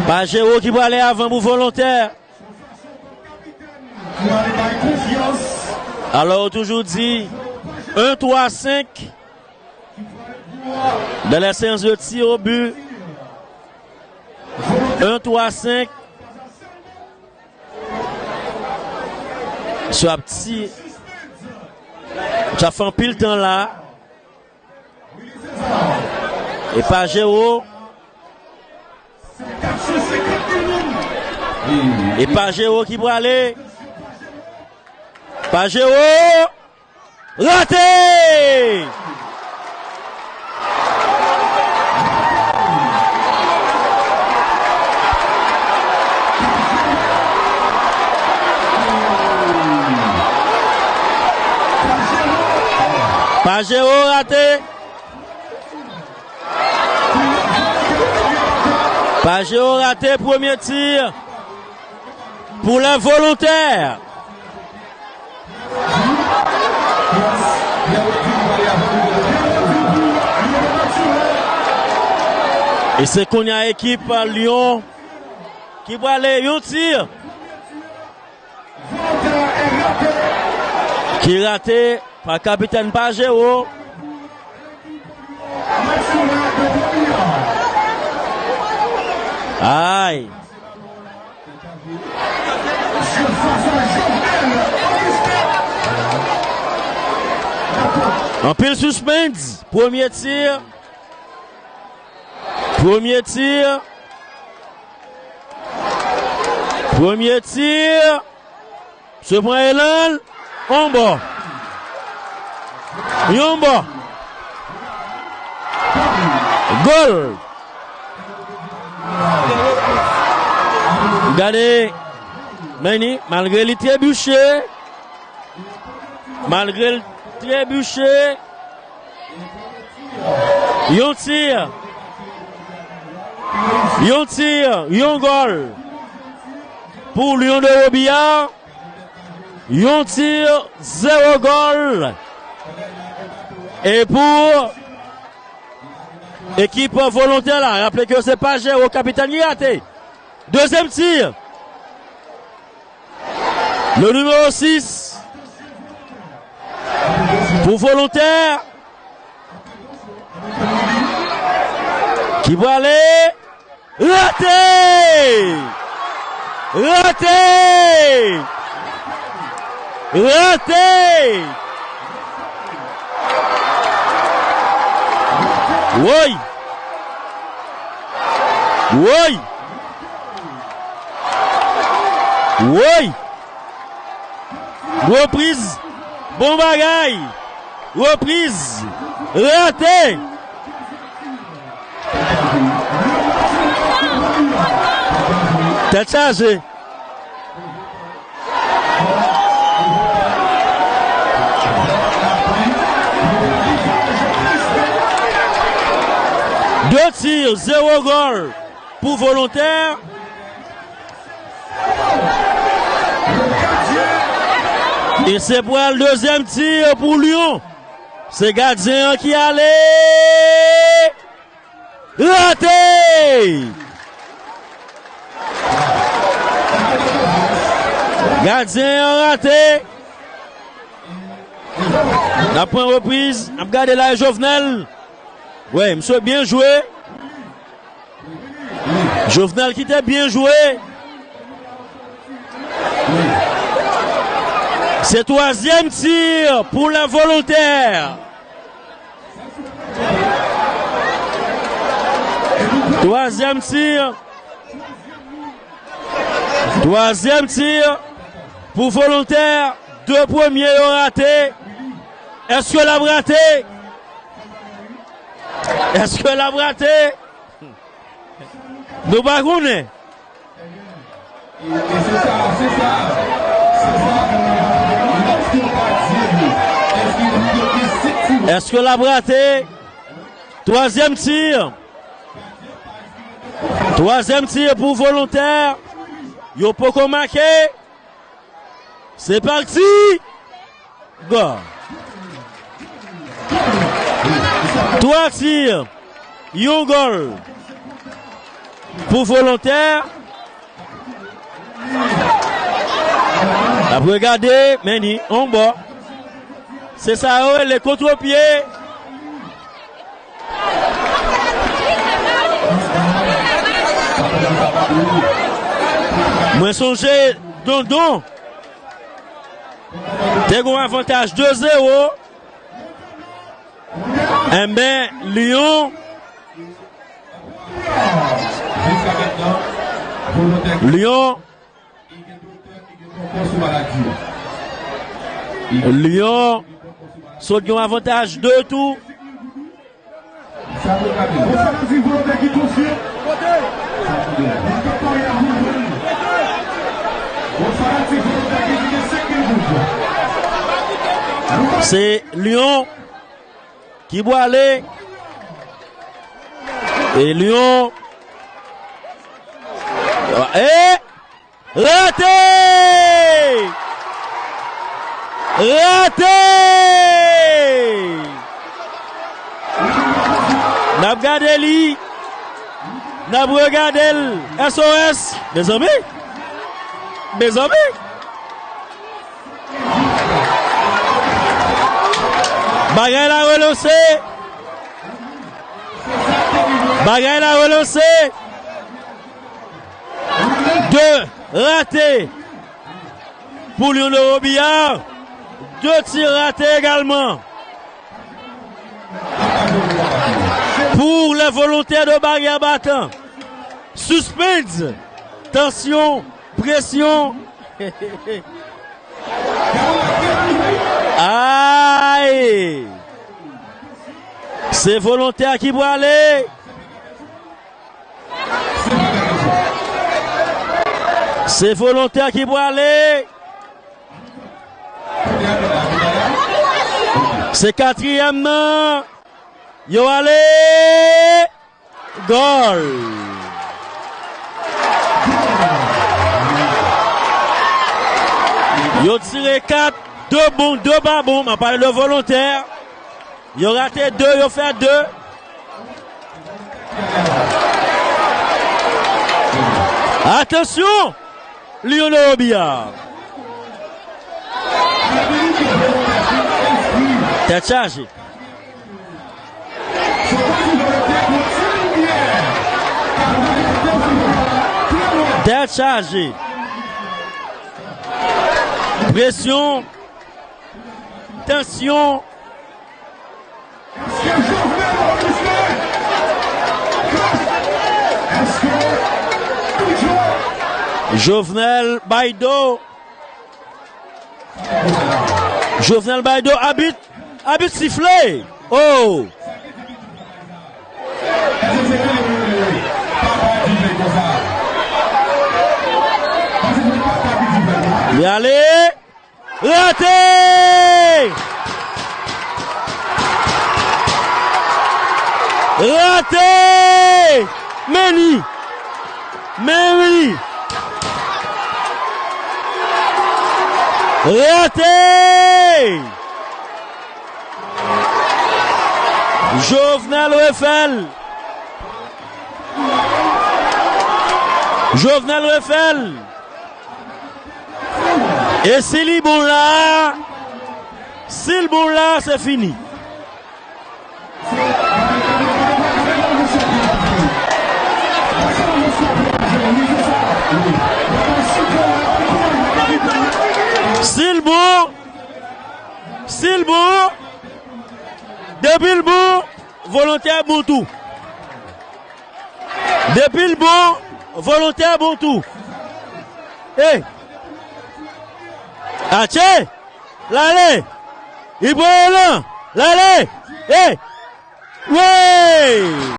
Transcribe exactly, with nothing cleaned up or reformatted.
Pajero ki prale avan pou Volontè. Alò, yo toujou di un trois cinq dans la séance de tir au but. Un trois cinq. Sa ap ti. Sa fè anpil tan la. E Pajero. E Pajero ki prale. Pajero. Rate! Pajero rate. Pajero rate premye ti pou lè Volontè. E se kounye a ekip Lyon ki prale yon ti ki rate pa kapitèn Pajero. Ay. Anpil suspens. Premye ti. Premye ti. Premye ti. Misye pran elan l. Yon bò. Yon bò. Gòl. Gade. Meni, malgre li trebiche. Malgre li trebiche. Yon ti. Yon ti. Yon gòl. Pou Lyon de Robillard. Yon ti, zewo gòl. E pou ekip Volontè la, raple ke se Pajero kapitèn ki rate. Dezyèm ti. Le nimewo sis pou Volontè. Ki prale. Rate! Rate! Rate! Woy! Woy! Woy! Repriz! Bon bagay! Repriz! Rate! Tèt chaje. De ti, zewo gòl pou Volontè. E se pral dezyèm ti pou Lyon. Se gadyen an ki ale. Rate! Gadyen an rate. N ap pran repriz. N ap gade la e Jovenel. Wi, misye byen jwe. Jovenel ki te byen jwe. Se twazyèm ti pou lè Volontè. Twazyèm ti. Twazyèm ti pou Volontè. De premye yo rate. Èske l ap rate? Èske l ap rate? Nou pa konnen. Èske l ap rate? Twazyèm ti. Twazyèm ti pou Volontè. Yo poko make. Se pati. Gòl. Twa ti, yon gòl pou Volontè. N ap regade, men ni, on bò. Se sa yo rele kontpye. Mwen sonje Dondon te gen yon avantaj de zewo. Enben, Lyon, Lyon, Lyon sot gen yon avantaj de tou. Se Lyon ki pwale. E Lyon. E rate! Rate! N ap gade li. N ap regade l. S O S. Mezanmi. Mezanmi. Bagay la relanse. Bagay la relanse. De rate pou Lyon de Robiliard. De ti rate egalman pou les Volontaires de Barrière Battant. Suspense, tansyon, presyon. Ay! Se Volontè ki pwale. Se Volontè ki pwale. Se katriyèm nan. Yo ale. Gòl. Yo tire kat, de bon, de pa bon. M ap pale de Volontè. Yo rate de, yo fè de. Atansyon! Lyon de Robiliard. Tèt chaje. Tèt chaje. Presyon. Tansyon. Jovenel Baïdo. Jovenel Baïdo, abit, abit sifle. Oh! Li ale. Rate! Rate! Men li! Men li! Rate! Jovenel refè l. Jovenel refè l. E si li bon la, si l bon la, se fini. Si l bon, si l bon, depi l bon, Volontè bon tou. Depi l bon, Volontè bon tou. Ey! Atchè! L ale! Li pran elan! L ale! Ey! Wey!